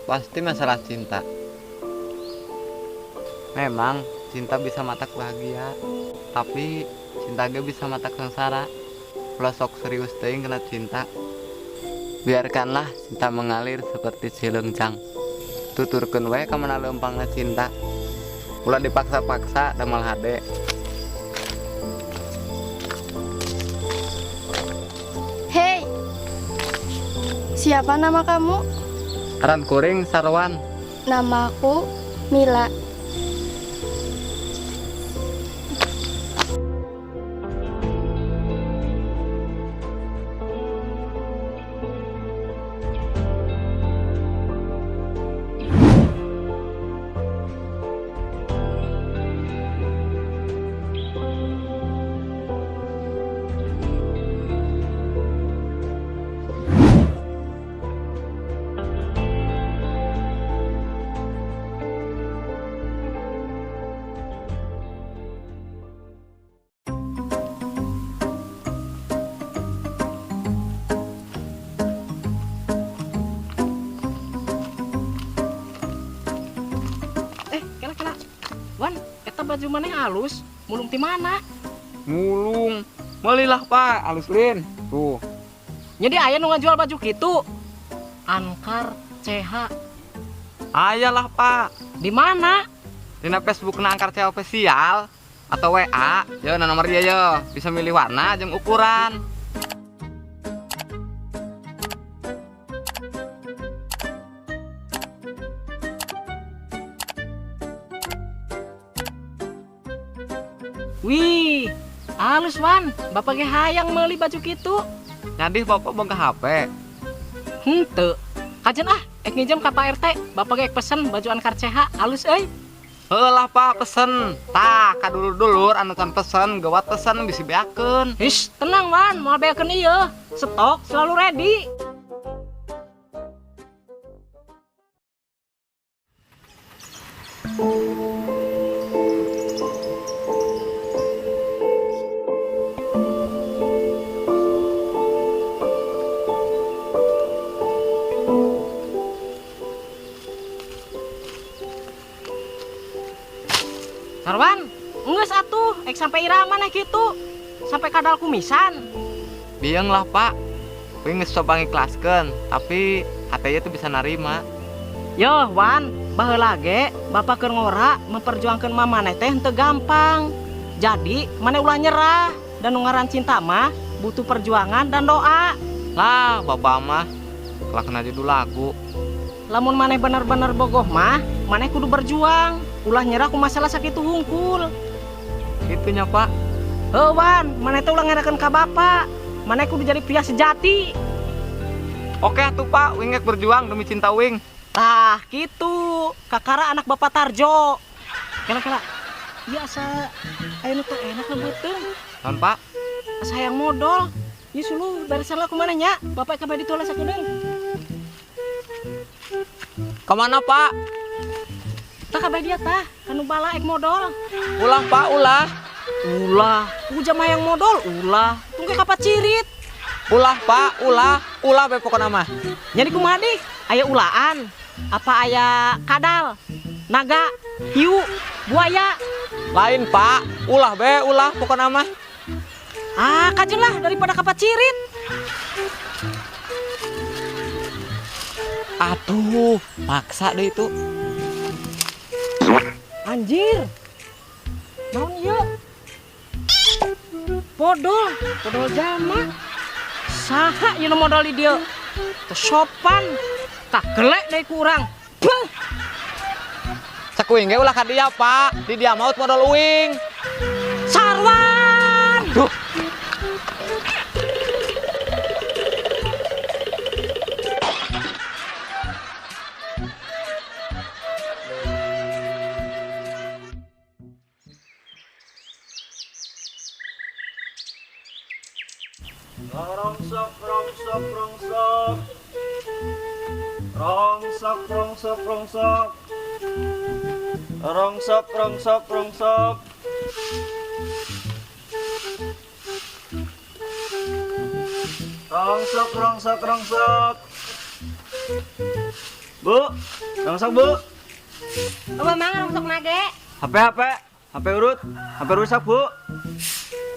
Pasti masalah cinta. Memang cinta bisa matak bahagia, tapi cinta ge bisa matak sengsara. Ulah sok serius teuing kena cinta. Biarkanlah cinta mengalir seperti cileungcang. Tuturkeun we ka mana leumpangna cinta. Ulah dipaksa-paksa da moal hade. Hei, siapa nama kamu? Ngaran kuring Sarwan. Namaku Mila. Eh, kela kela. Wan, eta baju maneh halus, mulung ti mana? Mulung. Melilah Pak, alus lin. Tuh. Jadi aya nu ngajual baju kitu. Anchor CH. Aya lah Pak. Di mana? Dina Facebook na Anchor CH official atau WA, yo na nomor dia yo, bisa milih warna jeung ukuran. Wih, halus Wan. Bapak ge hayang meuli baju kitu. Nyadih bapak boga HP. Henteu. Kajen ah, ek nginjem ka Pak RT. Bapak ge ek pesen baju Anchor CH halus euy. Heuh lah Pak, pesen. Tah, ka dulur-dulur anu can pesen, gawat pesen bisi beakeun. Hish, tenang Wan, moal beakeun ieu. Stok selalu ready. Sarwan, geus atuh, ek sampai iraha maneh kitu. Sampai kadal kumisan. Bieng lah Pak. Uing geus coba ngikhlaskeun, tapi hate ieu teu bisa narima. Yo Wan, baheula ge bapak keur ngora memperjuangkeun mamaneh teh henteu gampang. Jadi maneh ulah nyerah dan nu ngaran cinta mah butuh perjuangan dan doa. Lah, bapak mah kelakuan aja dulu lagu. Lamun maneh bener-bener bogoh mah, maneh kudu berjuang. Ulah nyerah ku masalah sakitu hungkul. Itunya Pak. Heuh Wan, maneh teh ulah ngerakeun ka bapak. Maneh kudu jadi pria sejati. Oke atuh Pak, wing rek berjuang demi cinta wing. Tah kitu, kakara anak Bapak Tarjo. Kela kela. Ieu asa aya nu teu enak nu beuteung. Naon Pak? Asa hayang modol. Ieu suluh beresan lah kumaha nya? Bapak ka badi tola sakedeung. Kemana Pak? Tah ka badi tah, kanu bala ek modol. Ulah Pak, ulah. Ulah, ujam hayang modol, ulah. Tunggu kapat cirit. Ulah Pak, ulah, ulah be pokona mah. Jadi kumaha dih? Aya ulaan. Apa aya kadal, naga, hiu, buaya? Lain Pak, ulah be, ulah pokona mah. Ah, kajen lah daripada kapat cirit. Aduh, maksa deh itu. Anjir. Naon ieu? Podol, podol jama. Saha ieu nu modol di dieu? Teu sopan. Kagelek deui ku urang. Beuh. Cek uing ge ulah ka dia, Pak. Di dia maut modol uing. Sarwan. Duh. Rongsok, rongsok, rongsok. Rongsok, rongsok, rongsok. Rongsok, rongsok, rongsok. Rongsok, rongsok, rongsok. Bu, rongsok bu. Eueuh Mang rongsok nage. HP HP, HP urut, HP rusak bu.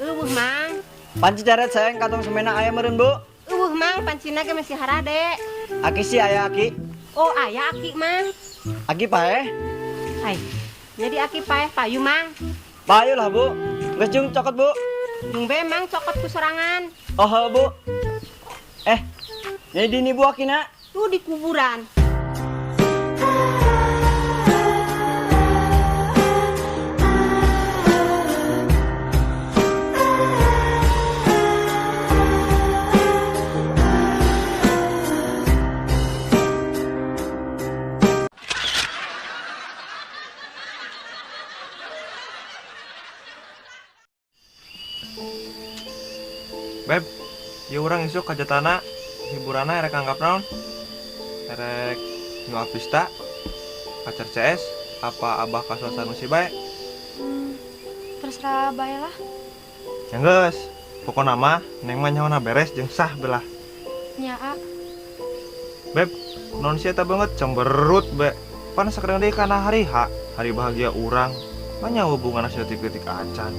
Eueuh Mang. Panci caret sayang kantong semena aya meureun bu. Eueuh Mang pancina ge masih harade. Aki sih aya aki. Oh aya aki Mang. Aki paeh. Ai. Jadi aki paeh payu Mang. Payu lah bu. Geus jeung cokot bu. Jeung be Mang cokot ku sorangan. Oh heuh, bu. Jadi ini bu akina. Tuh di kuburan. Beb, ya urang isuk kajatana hiburana erek anggap naon? Erek New Avista, pacar CS, apa abah kasuasan Sanusi bae? Terserah bae lah. Ya geus, pokona mah neng mah nyawana beres jeung sah belah. Nya a. Beb, non sia eta banget cemberut be. Pan sakedeng deui kana hari H, hari bahagia urang. Mah nya hubungan saeutik-eutik acan.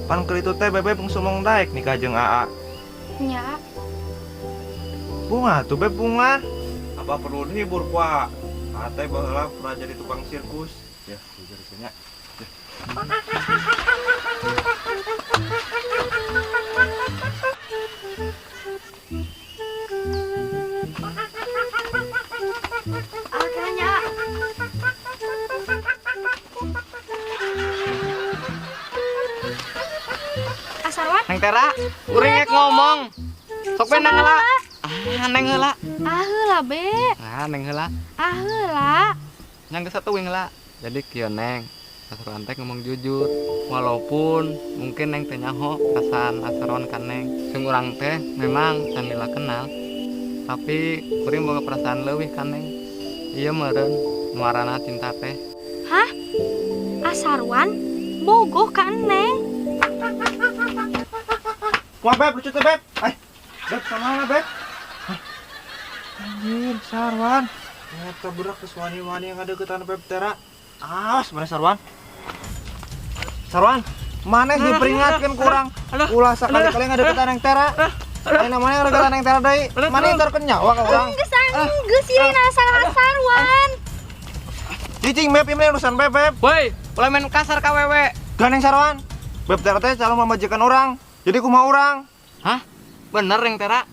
Pan keur itu teh bebek sumong daek nikah jeung AA. Nya. Bunga tuh beb bunga. Abah perlu dihibur ku AA. AA teh baheula pernah jadi tukang sirkus. Ya, jujur nya. Akhirnya. Asarwan? Neng Tera, kuring rek ngomong. Sok we nang heula. Ah, neng heula. Ah heula be. Ah, neng heula. Ah heula. Nyang geus atuh heula. Jadi kieu neng, Asarwan teh ngomong jujur. Walaupun mungkin neng teh nyaho perasaan Asarwan ka neng. Sing urang teh memang can lila kenal. Tapi kuring boga perasaan leuwih ka neng. Ieu meureun nuarana cinta teh. Hah? Asarwan bogoh ka neng. Wah beb, lucu tuh beb. Beb sama mana beb? Hah? Anjir, Sarwan. Ternyata berak kesuani-wani yang ada ketan beb Tera. Awas mana Sarwan? Sarwan, mana diperingatkan kurang? Ulah sekali-kali nggak ada ketan yang Tera. Ini namanya ada ketan yang Tera deh. Mana yang terkenyawa kau orang? Geus ieu salah Sarwan. Cicing beb, ini urusan beb beb. Woi, ulah main kasar ka wewe. Gandeng Sarwan. Beb Tera teh calon memajikan orang. Jadi kumaha urang? Hah? Bener yang Tera?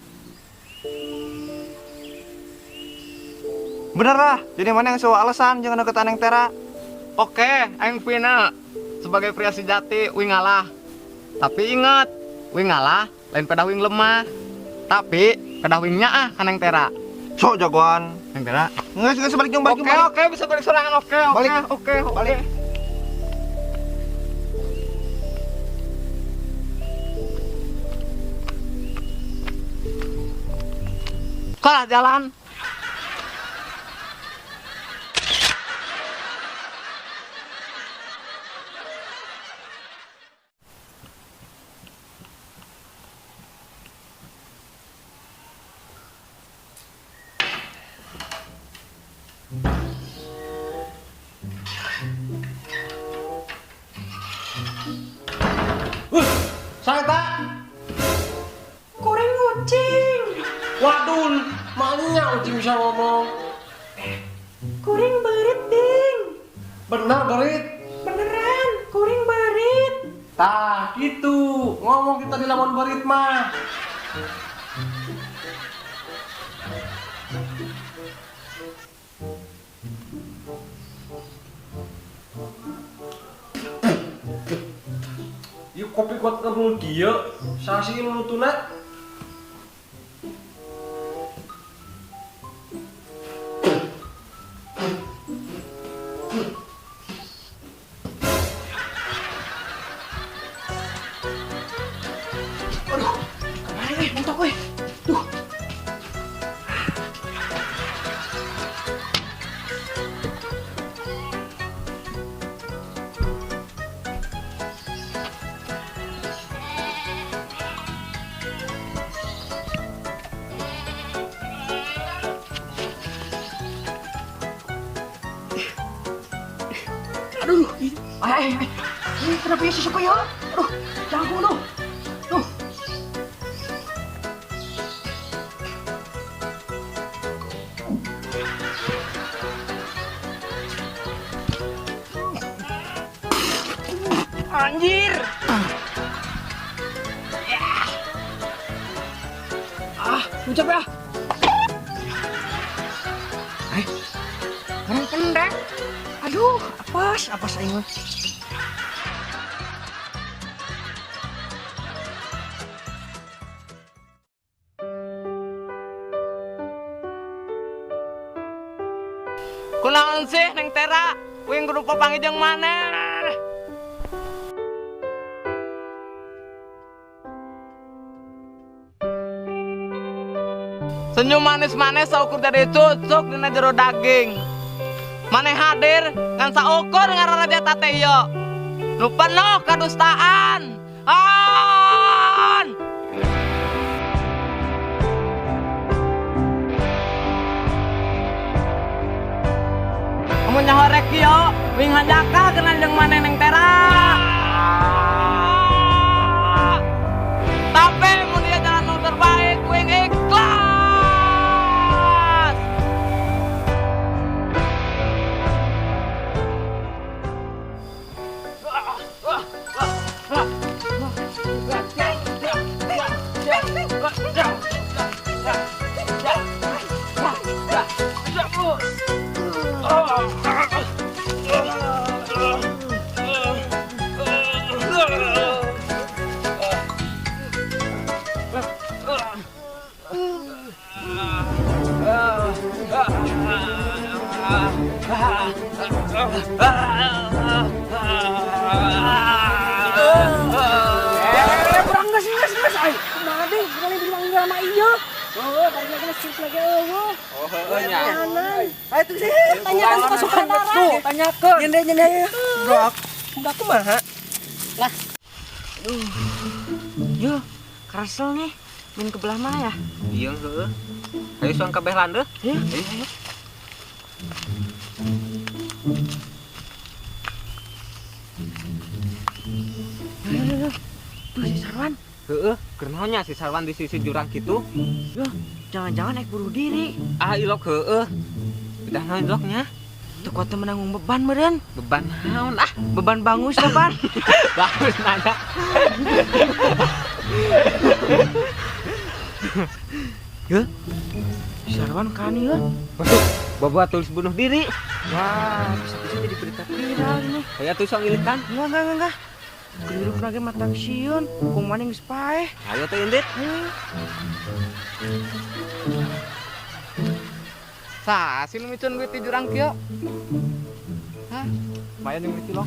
Bener lah. Jadi mana yang sewa alasan jangan deketan yang Tera. Oke, aing final. Sebagai pria sejati, wing ngalah. Tapi ingat, wing ngalah lain pedah wing lemah. Tapi pedah wingnya ah kan yang Tera. Sok jagoan. Yang Tera. Nggak, sebalik jong, balik. Oke, oke, bisa balik sorangan. Oke, oke, oke, balik. Kalah jalan. Saya tak Kuring kucing. Waduh, maknya ucing bisa ngomong. Kuring berit ding. Benar berit. Beneran, kuring berit. Tah, gitu. Ngomong kita di lamun berit mah. Yuk kopi kuat ngebul dia, sasi nutuna. Aduh, kemana mentok weh. Duh. Ay, ay, ay. Kenapa ya si ya? Aduh, jangkung tuh. Tuh. Anjir. Ah, ucap ya. Orang pendek. Aduh, apas aing mah. Kunaon sih Neng Tera? Wing kudu papanggih jeung maneh. Senyum manis-manis saukur dari cucuk dina jero daging. Maneh hadir ngan saukur ngararaja tate ieu. Nu penuh kadustaan. An. Amun nyahorek kieu, wing hanjakal kenal jeung maneh Neng Tera. Tapi mun ieu jalan nu terbaik, wing ikhlas. Kurang geus geus geus ai. Kumaha deui kumaha bilang sama ieu. Oh, tadi lagi skip lagi eueuh. Oh, heueuh nya. Ayo tuh sih, tanyakan ke sutradara. Tuh, tanyakeun. Nyende nyende. Bro, udah kumaha? Lah. Aduh. Yo, keresel nih. Main ke belah mana ya? Iya, heueuh. Ayo suang kabeh landeuh. Iya. Ayo, ayo. Yo, yo, yo. Tuh si Sarwan. Heeh, keur naon nya si Sarwan di sisi jurang kitu? Yo, jangan-jangan naik bunuh diri. Ah, ilok heueuh. Udah naon iloknya? Tuh kuat menanggung beban meureun. Beban naon ah? Beban bangus depan. Bagus nanya. Yo. Si Sarwan kan ieu. Waduh, bawa tulis bunuh diri. Wah, bisa-bisa jadi berita viral ini. Aya tuh sok ngilikan. Enggak. Keliru lagi mata sieun, kung maning geus paeh. Ayo teh indit. Sah, si nu micun duit di jurang kieu. Hah? Lumayan yang duit loh.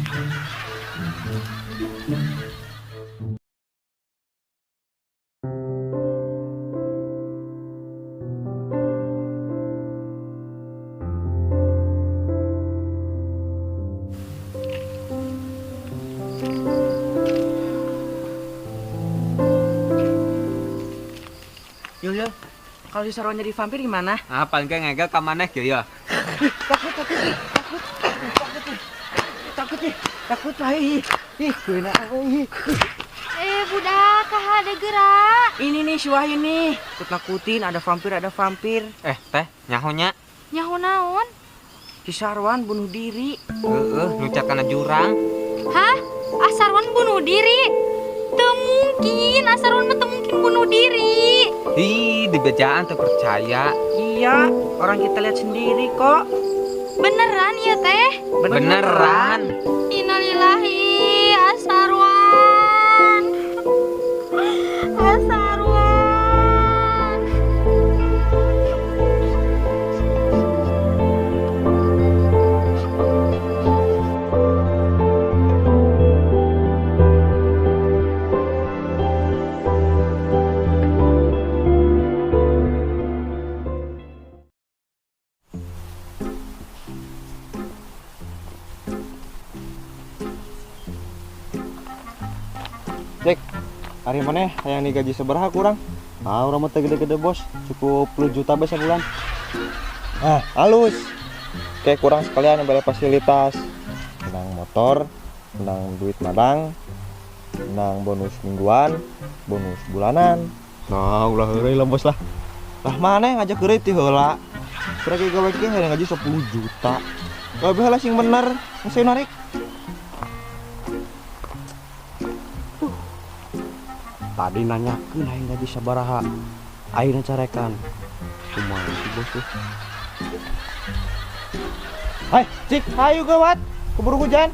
Yo yo, kalau si Sarwan jadi vampir gimana? Ah, paling kayak ngegel ka maneh kieu ya. Takut nih, takut lah ih. Ih, geuna ih. Budak, kahade gerak. Ini nih si Wahyu nih, takut-nakutin ada vampir, ada vampir. Teh, nyaho nya. Nyaho naon? Si Sarwan bunuh diri. Heeh, nucat kana jurang. Hah? Ah, Sarwan bunuh diri? Teu mungkin, ah Sarwan mah teu mungkin bunuh diri. Ih, dibejaan teu percaya. Iya, orang kita lihat sendiri kok. Beneran ya teh? Beneran. Innalillahi, Asarwan. Asarwan. Cek, hari mana yang digaji sabaraha kurang? Ah, urang mah teu gede-gede bos, cukup 10 juta bae sabulan. Ah, halus. Kayak kurang sekalian beli fasilitas. Menang motor, Menang duit madang, menang bonus mingguan, bonus bulanan. Nah, ulah heureuy lah bos lah. Lah maneh ngajak heureuy ti heula. Kira ge gawe ge hayang gaji 10 juta. Kabeh lah sing bener, geus narik. Tadi nanyakeun hayang gaji sabaraha. Ayeuna carekan. Kumaha sih bos tuh? Hai, cik, ayo gawat. Keburu hujan.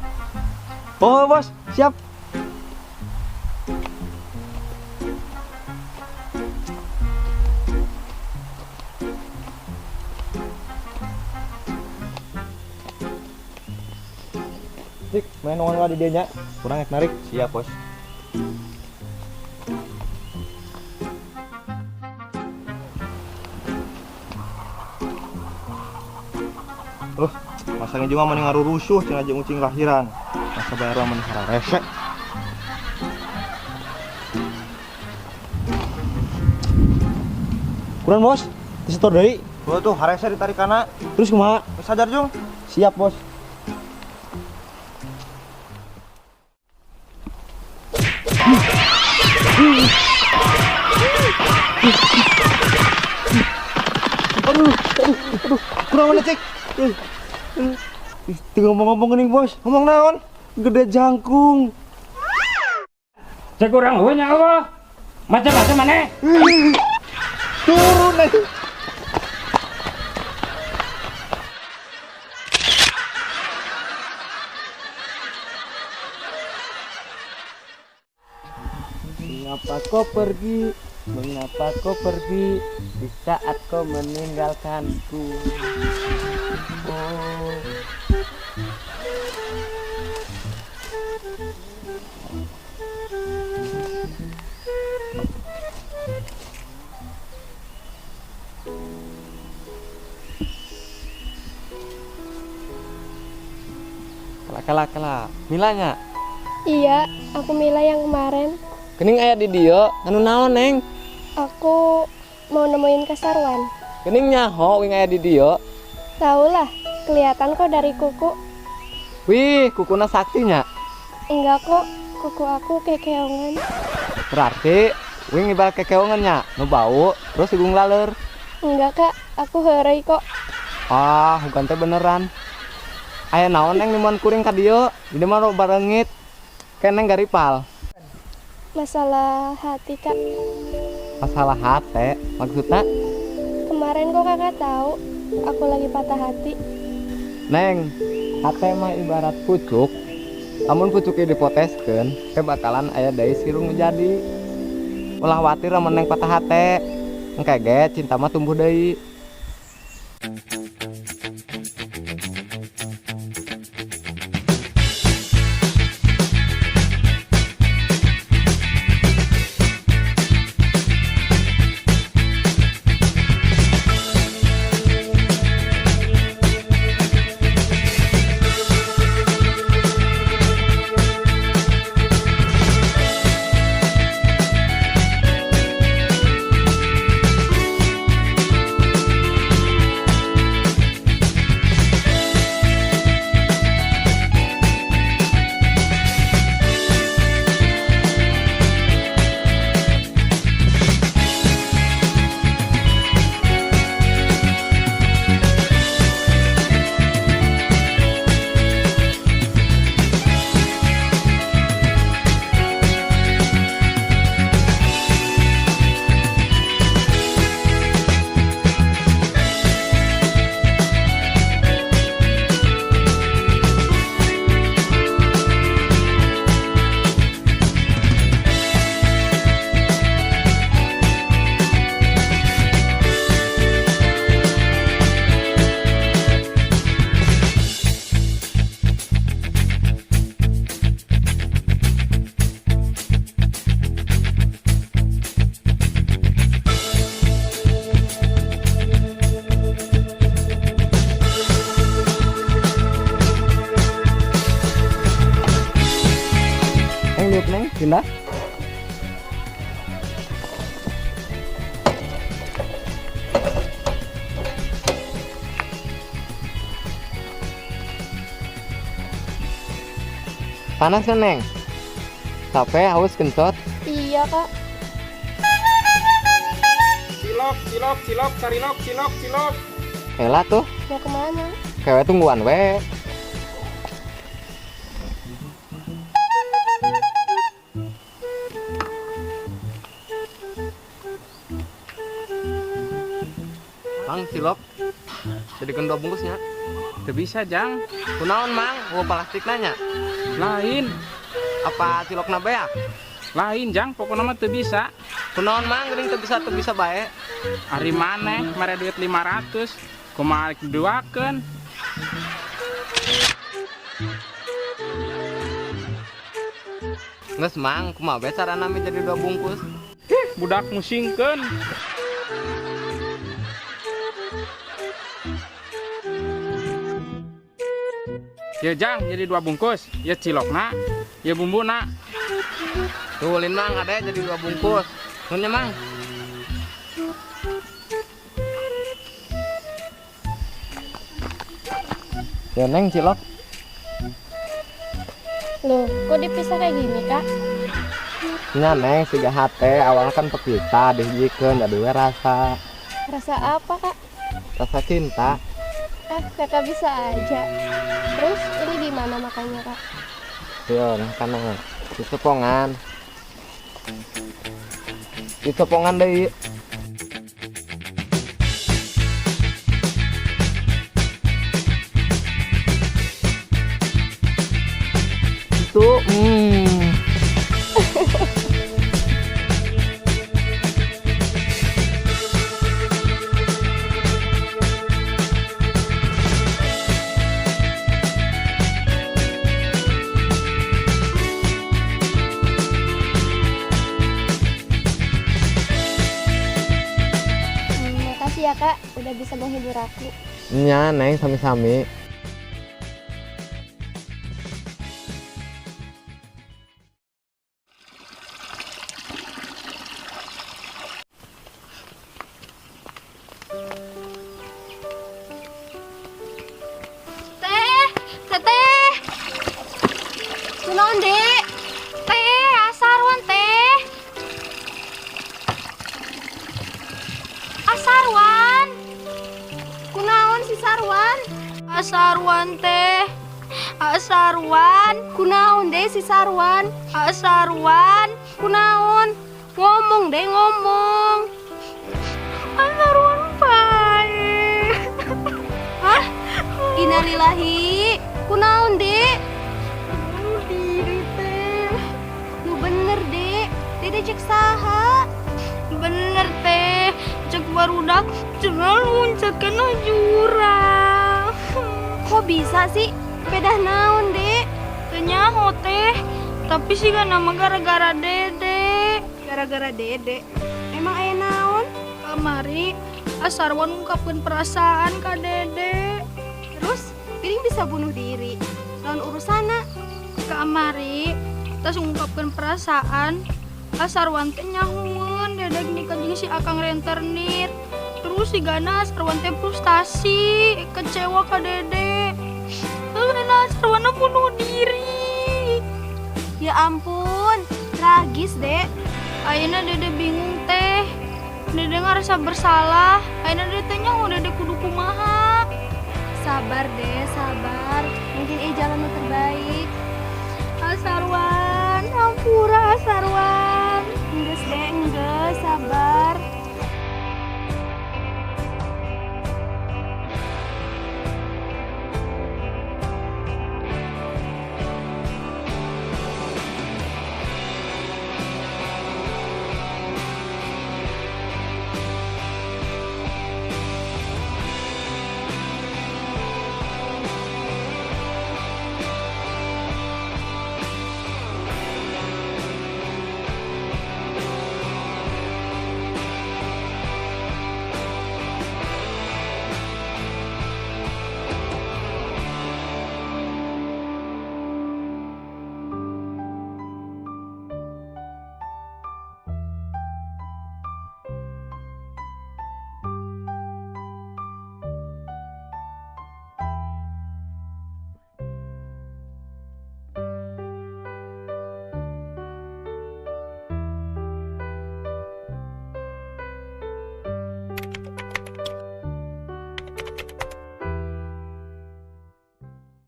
Oh, bos, siap. Cik, main nongon lah di dieu nya. Kurang ek narik. Siap, bos. Loh, masanya juga mending ngarurusuh cenah jeung ucing lahiran. Masa bayar mah mending hararese. Kurang bos, disetor deui. Oh tuh, harese ditarikana. Terus kumaha? Geus hajar jung. Siap bos. Aduh, aduh, aduh, kurang mana cik? Ih, ngomong-ngomong nih bos, ngomong naon? Gede jangkung. Cek urang eueuh nya eueuh. Macam-macam maneh. Turun nih. Mengapa kau pergi? Mengapa kau pergi di saat kau meninggalkanku? Oh. Kala kala kala, Milanya? Iya, aku Mila yang kemarin. Kening aya di dieu, anu naon neng? Aku mau nemuin Kak Sarwan. Kening nyaho wing aya di dieu. Tahu lah, kelihatan kok dari kuku. Wih, kukuna saktinya. Enggak kok, kuku aku kekeongan. Berarti wing ibarat kekeongan nya, nu bau terus igung laler. Enggak kak, aku heureuy kok. Ah, bukan teh beneran. Aya naon neng nemuan kuring ka dieu, di dieu mah loba reungit. Keneng garipal. Masalah hati kak. Masalah hati? Maksudnya? Kemarin kok kakak tahu aku lagi patah hati. Neng, hati mah ibarat pucuk. Lamun pucuknya dipoteskeun, teh bakalan aya deui sirung jadi. Ulah khawatir lamun neng patah hati. Engke ge cinta mah tumbuh deui. Neng, pindah. Panas kan, Neng? Capek, haus, kencot. Iya, Kak. Cilok, cilok, cilok, carilok, cilok, cilok. Hela tuh, Mau kemana? kewe tungguan we. Mang, cilok. Jadi dua bungkusnya. Teu bisa, Jang. Kunaon, Mang? Euweuh plastik nanya. Lain, Apa cilokna beak? lain, Jang. Pokoknya mah teu bisa. Kunaon, Mang? Geuning teu bisa bae. Ari maneh mere duit 500, kumaha rek diduakeun? Geus, Mang, kumaha bae carana meh jadi dua bungkus? Budak musingkeun. Ya Jang, jadi dua bungkus. Ya cilokna, ya bumbuna. Tuh, ulin Mang, ada jadi dua bungkus. Nuhun nya, Mang. Ya, Neng, cilok. Loh, kok dipisah kayak gini, Kak? Nya, Neng, siga hate awalnya kan pekita dihijikeun jadi we rasa. Rasa apa, Kak? Rasa cinta. Ah, kakak bisa aja. Terus ini gimana makannya, Kak? Yo, nah kana dicepongan. Dicepongan deui. Itu. Makasih ya, Kak, udah bisa menghibur aku. Nya, Neng, sami-sami. Teh, teteh. Kunaon, Dek? Teh, A Sarwan teh. A Sarwan. Kunaon si Sarwan? A Sarwan teh. A Sarwan. Kunaon deh si Sarwan? A Sarwan. Kunaon? Ngomong deh, ngomong. A Sarwan paeh. Hah? Innalillahi. Kunaon, Dek? Bunuh diri teh. Nu bener, Dek. Dede cek saha? Bener teh, cek barudak cenah loncat kana jurang. Kok bisa sih? Pedah naon, Dek? Teu nyaho teh, tapi sih kan nama gara-gara Dede. Gara-gara Dede. Emang aya naon? Kamari A Sarwan ngungkapkeun perasaan ka Dede. Terus, piring bisa bunuh diri. Naon urusana? Kamari tas ngungkapkeun perasaan, A Sarwan teh nyahueun Dede nikah jeung si Akang rentenir. Terus sigana A Sarwan teh frustasi, kecewa ka Dede. Terus A Sarwan bunuh diri. Ya ampun, tragis, Dek. Ayeuna Dede bingung teh. Dede ngerasa bersalah. Ayeuna Dede teh nyaho Dede kudu kumaha. Sabar, Dek, sabar. Mungkin ini jalan nu terbaik. A Sarwan, hampura A Sarwan.